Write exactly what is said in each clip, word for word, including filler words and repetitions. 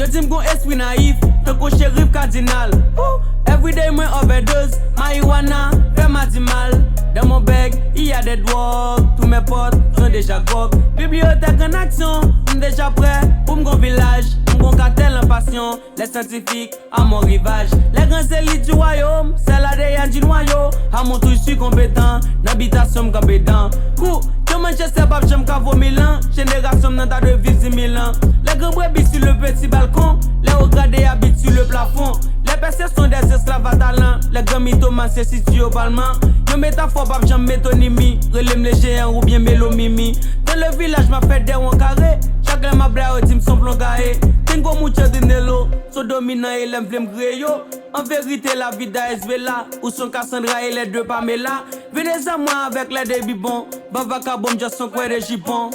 Yo di m gon espri nayif, tankou cherif kadinal. Ooh, everyday mwen overdose, marijuana fè m a di mal. Dans mon bec, il y a des drogues, tous mes potes sont déjà grog. Bibliyotèk an aksyon, m deja prè pou m gon vilaj, m gon katèl an pasyon. Les scientifiques à mon rivage, les grands élites du royaume, c'est l'A D N du noyau. A mon touch si konpetan, nan bitasyon m kanpe dan. Kou, John Manchester p ap janm ka vo Milan, jenerasyon m nan ta dwe viv di mil an. Les grands brebis sur le petit balcon, les hauts gradés habitent sur le plafond. Les percers sont des esclaves à talent, les grands mythomanes se sitye o palman. Yon metafò p ap janm metonimi, rele m le jeyan oubyen Melo Mimi. Dans le village m ap fè dèwon kare, chak lè m ap bla yo di m son plon gaye. Tengo mucho dinero, so dominan e lè m vle m griye yo. An verite, la vida es bella, ou son Cassandra e les deux Pamela. Venez à moi avec les débits bons, ban vakabon m just son kwè de jipon.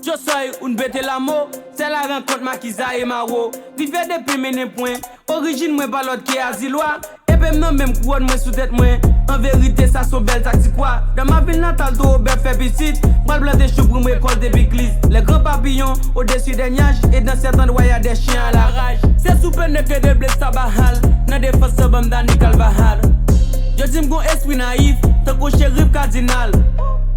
Yo soy un veterano, c'est la rencontre Makiza et Maro. Vive depi mennen pwen, orijin mwen pa lòt ke azilwa. Epe m nan menm kouwòn mwen sou tèt mwen. An verite, sa son bèl taktik wa. Dans ma ville natale, towo bèf fè pitit. M pral plante chou pou m rekòlte pikliz. Les grands papillons au-dessus des nuages, et dans cet endroit, y a des chiens à la rage. Se sou pene ke de bles tabahal, nan defans sa banm Dani Kalvahal. Yo di m gon espri nayif, tankou cherif kadinal.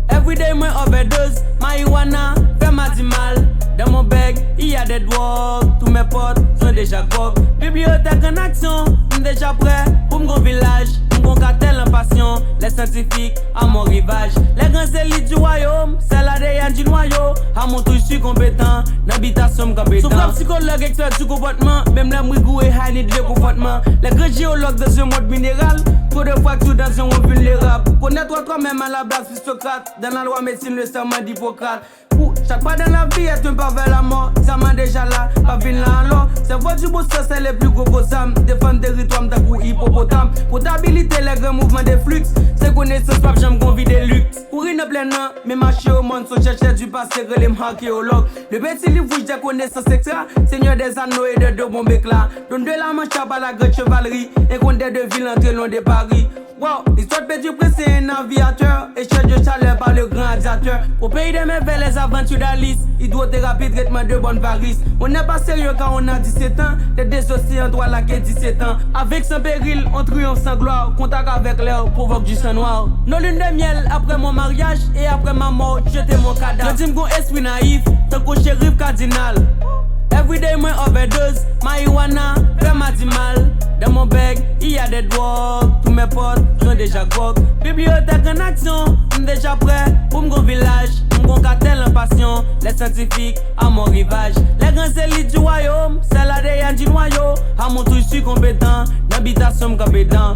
Everyday mwen overdose, marijuana fè m a di mal. Dans mon bec, il y a des drogues, tous mes potes sont déjà grog. Bibliyotèk an aksyon, m deja prè pou m gon vilaj, m gon katèl an pasyon. Les scientifiques à mon rivage, les grands élites du royaume, c'est l'A D N du noyau. A mon touch si konpetan, nan bitasyon m kanpe dan. Souvran psikològ, ekspè di konpòtman, menm lè m rigoure, I need le confortement. Les grands géologues dans un monde minéral, trop de fractures dans un monde vulnérable. Connais-toi toi-même à la base, Socrate, dans la loi médecine, le serment d'Hippocrate. Pour chaque pas dans la vie est un pas vers la mort. Sa man deja la, pa vin la alò. Sèvo di bon sans, se le pli gwo gwo zam. Defann teritwa m tankou ipopotam. Kontabilite les grands mouvements de flux. Se konesans p ap janm gon vi de luxe. Kouri nan plèn nan, men mache o mòn, son chèchè du passé, rele m archéologue. Le petit livre rouge des connaissances extra, seigneur des anneaux et de deux bombes éclats. Donne de la mancha par la grande chevalerie, et compte des deux villes entre Londres et Paris. Wow, l'histoire de Petit Prince, c'est un aviateur, échange de chaleur par le grand radiateur. Au pays des merveilles, les aventures d'Alice, hydrothérapie, traitement de bonnes varices. On n'est pas sérieux quand on a dix-sept ans, les deux océans, trois lacs et dix-sept ans. Avec sans péril, on triomphe sans gloire, contact avec l'air provoque du sang noir. Nos lunes de miel, après mon mariage et après ma mort, jetez mon cadavre. Yo di m gon espri nayif, tankou cherif kadinal. Everyday mwen overdose, marijuana fè m a di mal. Dans mon bec, il y a des drogues, tous mes potes sont déjà grog. Bibliyotèk an aksyon, m deja prè pou m gon vilaj, m gon katèl an pasyon. Les scientifiques à mon rivage, les grands élites du royaume, c'est l'A D N du noyau. A mon touch si konpetan, nan bitasyon m kanpe dan.